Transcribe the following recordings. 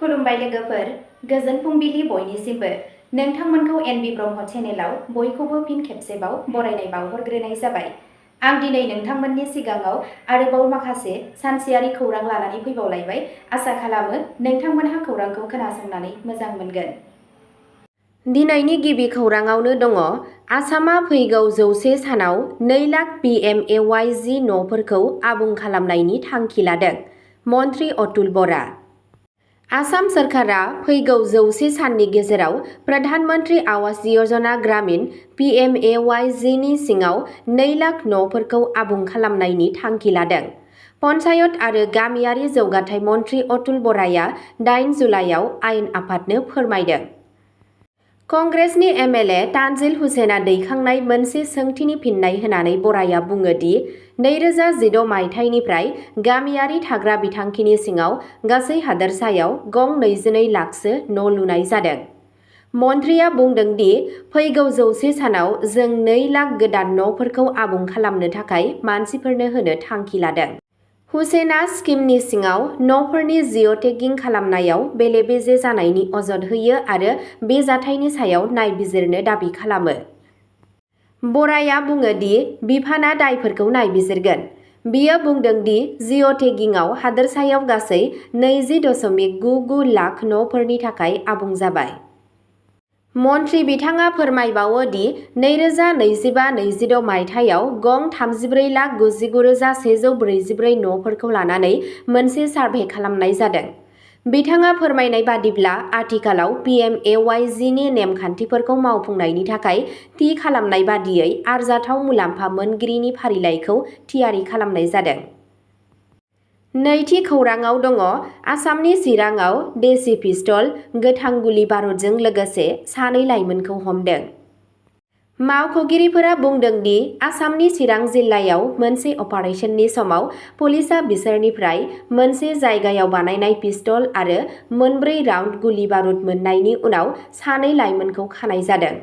खुलुमबाय लोगोफोर, गोजोन फुंबिलि बयनिसिमबो। नोंथांमोनखौ एनबि ब्रह्म चेनेलाव बयखौबो फिन खेबसेबाव बरायनाय बावहरग्रोनाय जाबाय। आं दिनै नोंथांमोननि सिगाङाव आरोबाव माखासे सानसेयारि खौरां लानानै फैबावलायबाय। आसा खालामो नोंथांमोनहा खौरांखौ खोनासंनानै मोजां मोनगोन। दिनैनि गिबि खौराङावनो दङ, आसामा फैगौ 100 सानाव 2 लाख PMAYG न'फोरखौ आबुं खालामनायनि थांखि लादों। मन्त्रि अतुल बरा। आसाम सोरखारा फैगौ 100 साननि गेजेराव प्रधान मन्त्रि आवास यजना ग्रामीण PMAYG नि सिङाव 2 लाख न'फोरखौ आबुं खालामनायनि थांखि लादों। पन्चायत आरो गामियारि जौगाथाय मन्त्रि अतुल बराया 8 जुलाइआव आयेन आफादनो फोरमायदों। कंग्रेसनि MLA तानजिल हुसेना दैखांनाय मोनसे सोंथिनि फिननाय होनानै बराया बुङो दि 2016 मायथाइनिफ्राय गामियारि थाग्रा बिथांखिनि सिङाव गासै हादोरसायाव गं 22 लाखसो न' लुनाय जादों। मन्थ्रिया बुंदों दि फैगौ 100 सानाव जों 2 लाख गोदान न'फोरखौ आबुं खालामनो थाखाय मानसिफोरनो होनो थांखि लादों। हुसेना स्किमनि सिङाव न'फोरनि जिअ'टेगिं खालामनायाव बेले-बेजे जानायनि अजद होयो आरो बे जाथायनि सायाव नायबिजिरनो दाबि खालामो। बराया बुङो दि बिफानआ दायफोरखौ नायबिजिरगोन। बियो बुंदों दि जिअ'टेगिंआव हादोरसायाव गासै 20.99 लाख न'फोरनि थाखाय आबुं जाबाय। मन्थ्रि बिथाङा फोरमायबावो दि 2025-26 मायथाइयाव गं 34,99,144 न'फोरखौ लानानै मोनसे सार्भे खालामनाय जादों। बिथाङा फोरमायनाय बादिब्ला आथिखालाव PMAYG नि नेमखान्थिफोरखौ मावफुंनायनि थाखाय थि खालामनाय बादियै आरजाथाव मुलाम्फा मोनगिरिनि फारिलाइखौ थियारि खालामनाय जादों। नैथि खौराङाव दङ, आसामनि चिराङाव देसि पिस्तल, गोथां गुलि बारुदजों लोगोसे 2 लाइमोनखौ हमदों। मावख'गिरिफोरा बुंदों दि आसामनि चिरां जिल्लायाव मोनसे अपारेशननि समाव पुलिसआ बिसोरनिफ्राय मोनसे जायगायाव बानायनाय पिस्तल आरो 4 राउन्ड गुलि बारुद मोननायनि उनाव 2 लाइमोनखौ खानाय जादों।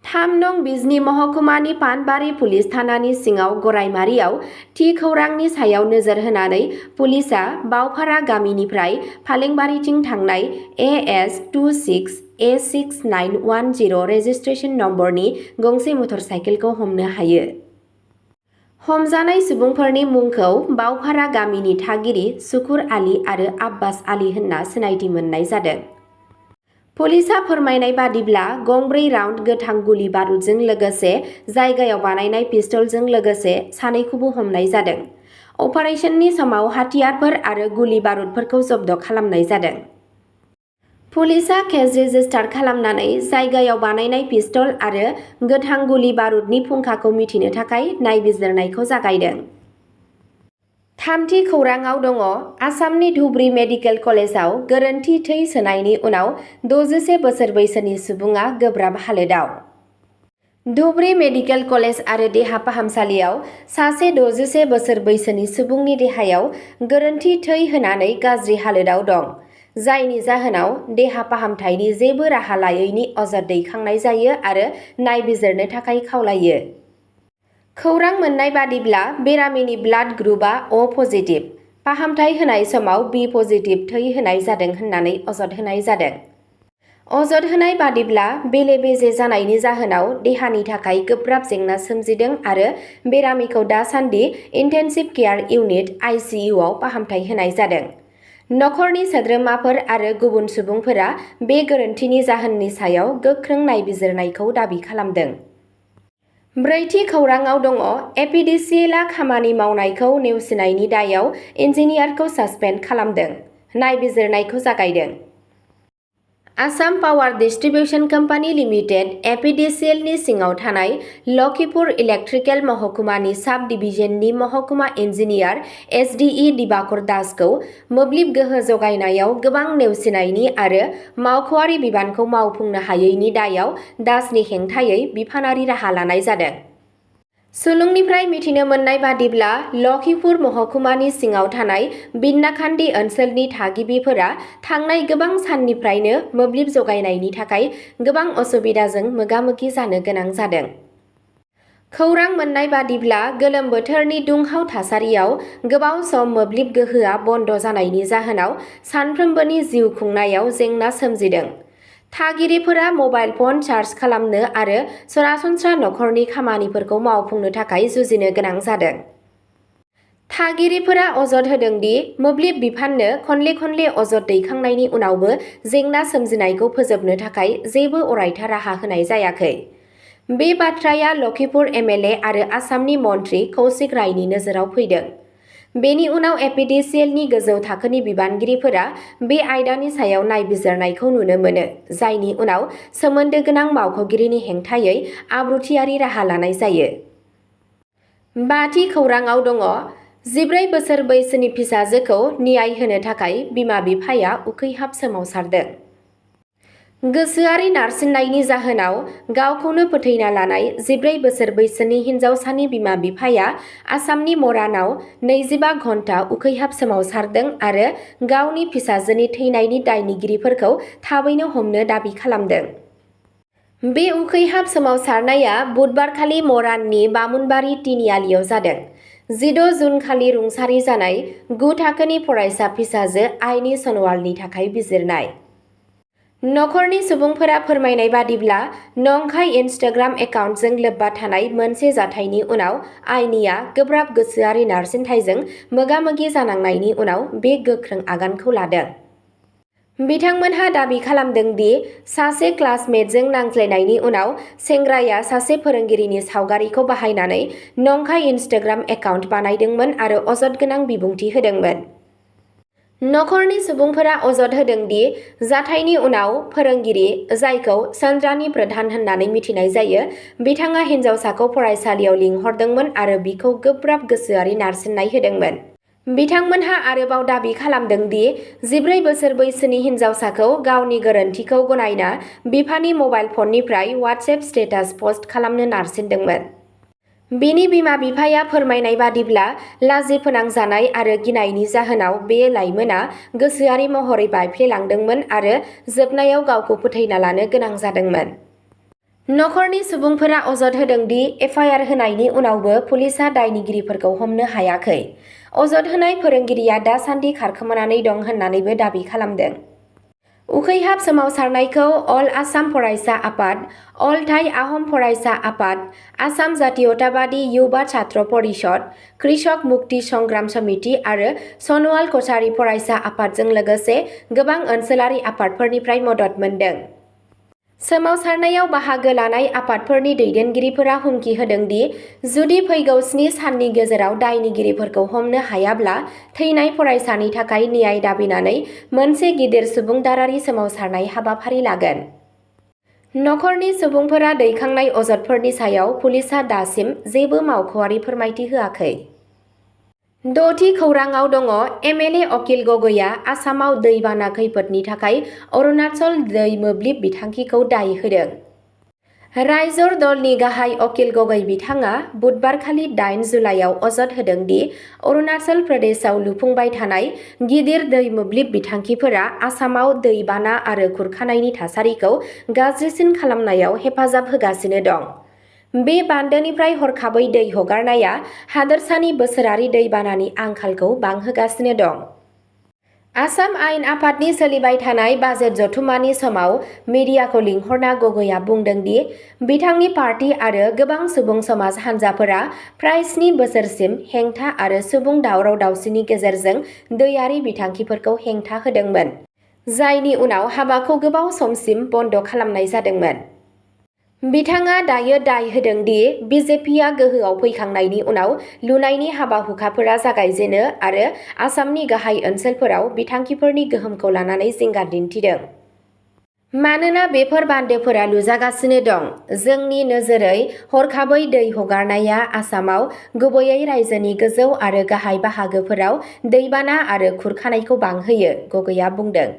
3 नं बिजनी महकुमानि पानबारि पुलिस थानानि सिङाव गरायमारियाव थि खौरांनि सायाव नोजोर होनानै पुलिसआ बावफारा गामिनिफ्राय फालेंबारिथिं थांनाय AS26A6910 रेजिस्ट्रेशन नम्बरनि गंसे मटरसाइकेलखौ हमनो हायो। हमजानाय सुबुंफोरनि मुंखौ बावफारा गामिनि थागिरि शुकुर आली आरो आब्बास आली होनना सिनायथि मोननाय जादों। पुलिसआ फोरमायनाय बादिब्ला गं 4 राउन्ड गोथां गुलि बारुदजों लोगोसे जायगायाव बानायनाय पिस्तलजों लोगोसे 2खौबो हमनाय जादों। अपारेशननि समाव हाथियारफोर आरो गुलि बारुदफोरखौ जब्द खालामनाय जादों। पुलिसआ केस रेजिस्टार खालामनानै जायगायाव बानायनाय पिस्तल आरो गोथां गुलि बारुदनि फुंखाखौ मिथिनो थाखाय नायबिजिरनायखौ जागायदों। थामथि खौराङाव दङ, आसामनि धुब्री मेडिकेल कलेजाव गोरोन्थि थै सोनायनि उनाव 61 बोसोर बैसोनि सुबुङा गोब्राब हालोदाव। धुब्री मेडिकेल कलेज आरो देहा फाहामसालियाव सासे 61 बोसोर बैसोनि सुबुंनि देहायाव गोरोन्थि थै होनानै गाज्रि हालोदाव दं, जायनि जाहोनाव देहा फाहामथायनि जेबो राहा लायैनि अजद दैखांनाय जायो आरो नायबिजिरनो थाखाय खावलायो। खौरां मोन्नाय बादिब्ला बेरामिनि ब्लाड ग्रुपआ O पजिटिभ। फाहामथाय होनाय समाव B पजिटिभ थै होनाय जादों होननानै अजद होनाय जादों। अजद होनाय बादिब्ला बेले-बेजे जानायनि जाहोनाव देहानि थाखाय गोब्राब जेंना सोमजिदों आरो बेरामिखौ दासान्दि इन्टेन्सिभ केयार इउनिट ICU आव फाहामथाय होनाय जादों। नखरनि सोद्रोमाफोर आरो गुबुन सुबुंफोरा बे गोरोन्थिनि जाहोननि सायाव गोख्रों नायबिजिरनायखौ दाबि खालामदों। ब्रैथि खौराङाव दङ, APDCLआ खामानि मावनायखौ नेवसिनायनि दायाव इन्जिनियारखौ सासपेन्ड खालामदों। नायबिजिरनायखौ जागायदों। आसाम पावार डिस्ट्रिबिउशन कम्पानि लिमिटेड APDCLनि सिङाव थानाय लखीपुर इलेक्ट्रिकेल महकुमानि साब डिभिजननि महकुमा इन्जिनियार SDE दिबाकर दासखौ मोब्लिब गोहो जगायनायाव गोबां नेवसिनायनि आरो मावख'आरि बिबानखौ मावफुंनो हायैनि दायाव दासनि हेंथायै बिफानारि राहा लानाय जादों। सुलुंनिफ्राय मिथिनो मोननाय बादिब्ला लखीपुर महकुमानि सिङाव थानाय बिन्नाखान्दी ओनसोलनि थागिबिफोरा थांनाय गोबां साननिफ्रायनो मोब्लिब जगायनायनि थाखाय गोबां असुबिदाजों मोगा-मोगि जानो गोनां जादों। खौरां मोन्नाय बादिब्ला गोलोम बोथोरनि दुंहाव थासारियाव गोबाव सम मोब्लिब गोहोआ बन्द जानायनि जाहोनाव सानफ्रोमबोनि जिउ खुंनायाव जेंना सोमजिदों। थागिरिफोरा मबाइल फन चार्ज खालामनो आरो सरासनस्रा नखरनि खामानिफोरखौ मावफुंनो थाखाय जुजिनो गोनां जादों। थागिरिफोरा अजद होदों दि मोब्लिब बिफाननो खनले खनले अजद दैखांनायनि उनावबो जेंना सोमजिनायखौ फोजोबनो थाखाय जेबो अरायथा राहा होनाय जायाखै। बे बाथ्राया लखीपुर एमएलए आरो आसामनि मन्त्रि कौशिक रायनि नोजोराव फैदों। बेनि उनाव एपिडिसिएलनि गोजौ थाखोनि बिबानगिरिफोरा बे आयदानि सायाव नायबिजिरनायखौ नुनो मोनो, जायनि उनाव सोमोन्दो गोनां मावख'गिरिनि हेंथायै आब्रुथियारि राहा लानाय जायो। बाथि खौराङाव दङ। 14 बोसोर बैसोनि फिसाजोखौ न्याय होनो थाखाय बिमा-बिफाया उखैहाब सोमावसारदों। गोसोआरि नारसिननायनि जाहोनाव गावखौनो फोथैना लानाय 14 बोसोर बैसोनि हिन्जावसानि बिमा-बिफाया आसामनि मरानाव 25 घन्टा उखैहाब सोमावसारदों आरो गावनि फिसाजोनि थैनायनि दायनिगिरिफोरखौ थाबैनो हमनो दाबि खालामदों। बे उखैहाब सोमावसारनाया बुधबारखालि मराननि बामुनबारि तिनिआलियाव जादों। 16 जुन खालि रुंसारि जानाय 9 थाखोनि फरायसा फिसाजो आइनि सनवालनि थाखाय बिजिरनाय। नखरनि सुबुंफोरा फोरमायनाय बादिब्ला नंखाय इनस्टाग्राम एकाउन्टजों लोब्बा थानाय मोनसे जाथायनि उनाव आइनिया गोब्राब गोसोआरि नारसिनथायजों मोगा-मोगि जानांनायनि उनाव बे गोख्रों आगानखौ लादों। बिथांमोनहा दाबि खालामदों दि सासे क्लासमेटजों नांज्लायनायनि उनाव सेंग्राया सासे फोरोंगिरिनि सावगारिखौ बाहायनानै नंखाय इनस्टाग्राम एकाउन्ट बानायदोंमोन आरो अजदगोनां बिबुंथि होदोंमोन। नखरनि सुबुंफोरा अजद होदों दि जाथायनि उनाव फोरोंगिरि, जायखौ चन्द्रानी प्रधान होननानै मिथिनाय जायो, बिथाङा हिन्जावसाखौ फरायसालियाव लिंहरदोंमोन आरो बिखौ गोब्राब गोसोआरि नारसिननाय होदोंमोन। बिथांमोनहा आरोबाव दाबि खालामदों दि 14 बोसोर बैसोनि हिन्जावसाखौ गावनि गोरोन्थिखौ गनायना बिफानि मबाइल फननिफ्राय वाट्सएप स्टेटास पस्ट खालामनो नारसिनदोंमोन। बिनि बिमा-बिफाया फोरमायनाय बादिब्ला लाजिफोनांजानाय आरो गिनायनि जाहोनाव बे लाइमोना गोसोआरि महरै बायफ्लेलांदोंमोन आरो जोबनायाव गावखौ फोथैना लानो गोनां जादोंमोन। नखरनि सुबुंफोरा अजद होदों दि एफआइआर होनायनि उनावबो पुलिसआ दायनिगिरिफोरखौ हमनो हायाखै। अजद होनाय फोरोंगिरिया दासान्दि खारखोमानानै दं होननानैबो दाबि खालामदों। उखैहाब सोमावसारनायखौ अल आसाम फरायसा आफाद, अल थाई आहम फरायसा आफाद, आसाम जातीयताबादी युवा छात्र परिषद, कृषक मुक्ति संग्राम समिति आरो सनवाल कछारी फरायसा आफादजों लोगोसे गोबां ओनसोलारि आफादफोरनिफ्राय मदद मोन्दों। सोमावसारनायाव बाहागो लानाय आफादफोरनि दैदेनगिरिफोरा हुमखि होदों दि जुदि फैगौ 7 साननि गेजेराव दायनिगिरिफोरखौ हमनो हायाब्ला थैनाय फरायसानि थाखाय न्याय दाबिनानै मोनसे गिदिर सुबुंदारारि सोमावसारनाय हाबाफारि लागोन। नखरनि सुबुंफोरा दैखांनाय अजदफोरनि सायाव पुलिसआ दासिम जेबो मावख'आरि फोरमायथि होआखै। 6थि खौराङाव दङ। एमएलए अकिल गगैआ आसामाव दैबाना खैफोदनि थाखाय अरुणाचल दै मोब्लिब बिथांखिखौ दाय होदों। रायजोर दलनि गाहाय अकिल गगै बिथाङा बुधबारखालि 8 जुलाइआव अजद होदों दि अरुणाचल प्रदेशआव लुफुंबाय थानाय गिदिर दै मोब्लिब बिथांखिफोरा आसामाव दैबाना आरो खुरखानायनि थासारिखौ गाज्रिसिन खालामनायाव हेफाजाब होगासिनो दं। बे बान्दोनिफ्राय हरखाबै दै हगारनाया हादोरसानि बोसोरारि दैबानानि आंखालखौ बांहोगासिनो दं। आसाम आयेन आफादनि सोलिबाय थानाय बाजेट जथुम्मानि समाव मिडियाखौ लिंहरना गगैआ बुंदों दि बिथांनि पार्टी आरो गोबां सुबुं समाज हान्जाफोरा प्राय 7 बोसोरसिम हेंथा आरो सुबुं दावराव-दावसिनि गेजेरजों दैयारि बिथांखिफोरखौ हेंथा होदोंमोन, जायनि उनाव हाबाखौ गोबाव समसिम बन्द खालामनाय जादोंमोन। बिथाङा दायो दाय होदों दि बिजेपिआ गोहोआव फैखांनायनि उनाव लुनायनि हाबा-हुखाफोरा जागायजेनो आरो आसामनि गाहाय ओनसोलफोराव बिथांखिफोरनि गोहोमखौ लानानै जिंगा दिन्थिदों। मानोना बेफोर बान्दोफोरा लुजागासिनो दं, जोंनि नोजोरै हरखाबै दै हगारनाया आसामाव गुबैयै रायजोनि गोजौ आरो गाहाय बाहागोफोराव दैबाना आरो खुरखानायखौ बांहोयो, गगैआ बुंदों।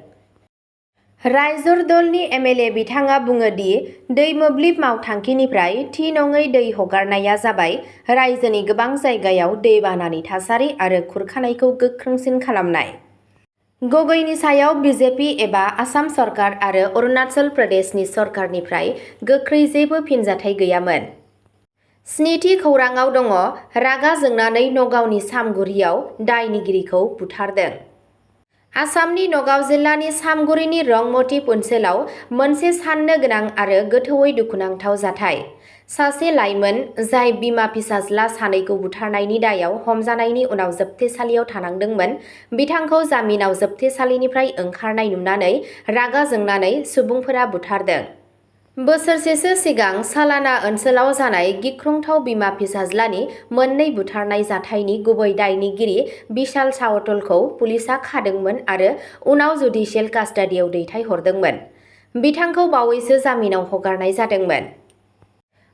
रायजोर दलनि एमएलए बिथाङा बुङो दि दै मोब्लिब मावथांखिनिफ्राय थि नङै दै हगारनाया जाबाय रायजोनि गोबां जायगायाव दैबानानि थासारि आरो खुरखानायखौ गोख्रोंसिन खालामनाय। गगैनि सायाव बिजेपि एबा आसाम सरकार आरो अरुणाचल प्रदेशनि सरकारनिफ्राय गोख्रै जेबो फिनजाथाय गैयामोन। स्निथि खौराङाव दङ रागा जोंनानै नगावनि सामगुरियाव दायनिगिरिखौ बुथारदों। आसामनि नगाव जिल्लानि सामगुरिनि रंमतिप ओनसोलाव मोनसे साननो गोनां आरो गोथौवै दुखुनांथाव जाथाय। सासे लाइमोन जाय बिमा फिसाज्ला सानैखौ बुथारनायनि दायाव हमजानायनि उनाव जोबथेसालियाव थानांदोंमोन, बिथांखौ जामिनाव जोबथेसालिनिफ्राय ओंखारनाय नुनानै रागा जोंनानै सुबुंफोरा बुथारदों। बोसोरसेसो सिगां सालाना ओनसोलाव जानाय गिख्रंथाव बिमा फिसाज्लानि मोननै बुथारनाय जाथायनि गुबै दायनिगिरि बिशाल सावतलखौ पुलिसआ खादोंमोन आरो उनाव जुडिशियेल कास्टडियाव दैथायहरदोंमोन। बिथांखौ बावैसो जामिनाव हगारनाय जादोंमोन।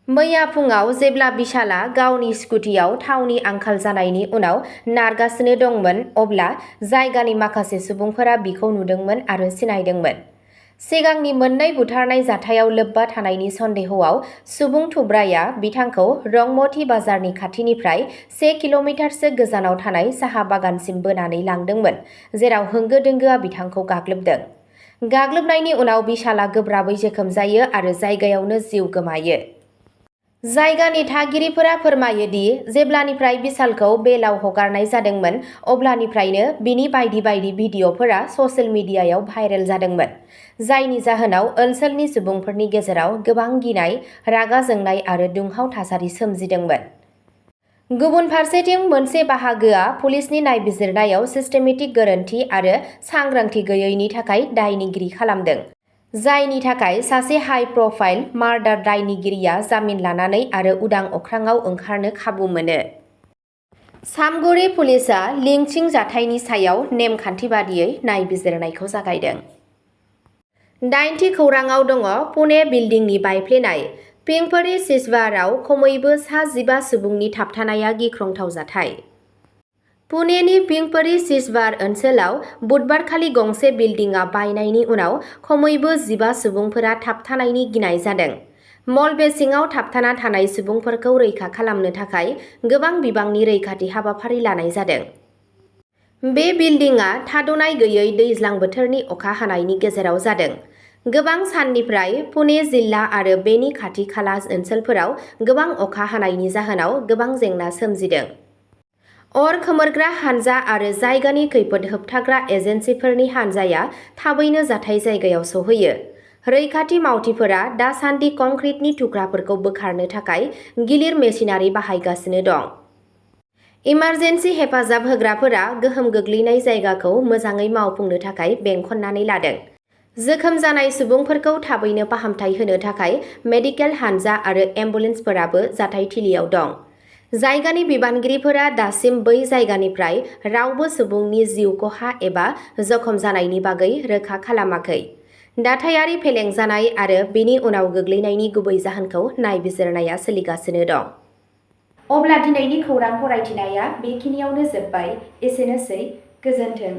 मैया फुङाव जेब्ला बिशालआ गावनि स्कुटियाव थावनि आंखाल जानायनि उनाव नारगासिनो दंमोन, अब्ला जायगानि माखासे सुबुंफोरा बिखौ नुदोंमोन आरो सिनायदोंमोन। सिगांनि मोननै बुथारनाय जाथायाव लोब्बा थानायनि सन्देहआव सुबुं थुब्राया बिथांखौ रंमती बाजारनि खाथिनिफ्राय 1 किल'मिटारसो गोजानाव थानाय साहा बागानसिम बोनानै लांदोंमोन, जेराव होंगो दोंगोआ बिथांखौ गाग्लोबदों। गाग्लोबनायनि उनाव बिशालआ गोब्राबै जोखोम जायो आरो जायगायावनो जिउ गोमायो। जायगानि थागिरिफोरा फोरमायो दि जेब्लानिफ्राय बिशालखौ बेलाव हगारनाय जादोंमोन, अब्लानिफ्रायनो बिनि बायदि बायदि भिडिअ'फोरा ससियेल मिडियायाव भाइरेल जादोंमोन, जायनि जाहोनाव ओनसोलनि सुबुंफोरनि गेजेराव गोबां गिनाय, रागा जोंनाय आरो दुंहाव थासारि सोमजिदोंमोन। गुबुन फारसेथिं मोनसे बाहागोआ पुलिसनि नायबिजिरनायाव सिस्टेमेटिक गोरोन्थि आरो सांग्रांथि गैयैनि थाखाय दायनिगिरि खालामदों, जायनि थाखाय सासे हाइ प्रफाइल मार्डार दायनिगिरिया जामिन लानानै आरो उदां अख्राङाव ओंखारनो खाबु मोनो। सामगुरि पुलिसआ लिंचिं जाथायनि सायाव नेमखान्थि बादियै नायबिजिरनायखौ जागायदों। 9थि खौराङाव दङ पुणे बिल्डिंनि बायफ्लेनाय। पिंपरी चिंचवाड़आव खमैबो सा 15 सुबुंनि थाबथानाया गिख्रंथाव जाथाय। पुणेनि पिंपरी चिंचवाड़ ओनसोलाव बुधबारखालि गंसे बिल्डिंआ बायनायनि उनाव खमैबो 15 सुबुंफोरा थाबथानायनि गिनाय जादों। मलबे सिङाव थाबथाना थानाय सुबुंफोरखौ रैखा खालामनो थाखाय गोबां बिबांनि रैखाथि हाबाफारि लानाय जादों। बे बिल्डिंआ थाद'नाय गैयै दैज्लां बोथोरनि अखा हानायनि गेजेराव जादों। गोबां साननिफ्राय पुणे जिल्ला आरो बेनि खाथि-खाला ओनसोलफोराव गोबां अखा हानायनि जाहोनाव गोबां जेंना सोमजिदों। अर खोमोरग्रा हानजा आरो जायगानि खैफोद होबथाग्रा एजेन्सिफोरनि हानजाया थाबैनो जाथाय जायगायाव सौहैयो। रैखाथि मावथिफोरा दासान्दि कंक्रिटनि थुख्राफोरखौ बोखारनो थाखाय गिलिर मेसिनारि बाहायगासिनो दं। इमारजेन्सि हेफाजाब होग्राफोरा गोहोम गोग्लैनाय जायगाखौ मोजाङै मावफुंनो थाखाय बेंखननानै लादों। जोखोम जानाय सुबुंफोरखौ थाबैनो फाहामथाय होनो थाखाय मेडिकेल हानजा आरो एम्बुलेन्सफोराबो जाथायथिलियाव दं। जायगानि बिबानगिरिफोरा दासिम बै जायगानिफ्राय रावबो सुबुंनि जिउ खहा एबा जखम जानायनि बागै रोखा खालामाखै। दाथायारि फेलें जानाय आरो बेनि उनाव गोग्लैनायनि गुबै जाहोनखौ नायबिजिरनाया सोलिगासिनो दं। अब्ला दिनैनि खौरां फरायथिनाया बेखिनियावनो जोबबाय। एसेनोसै, गोजोन्थों।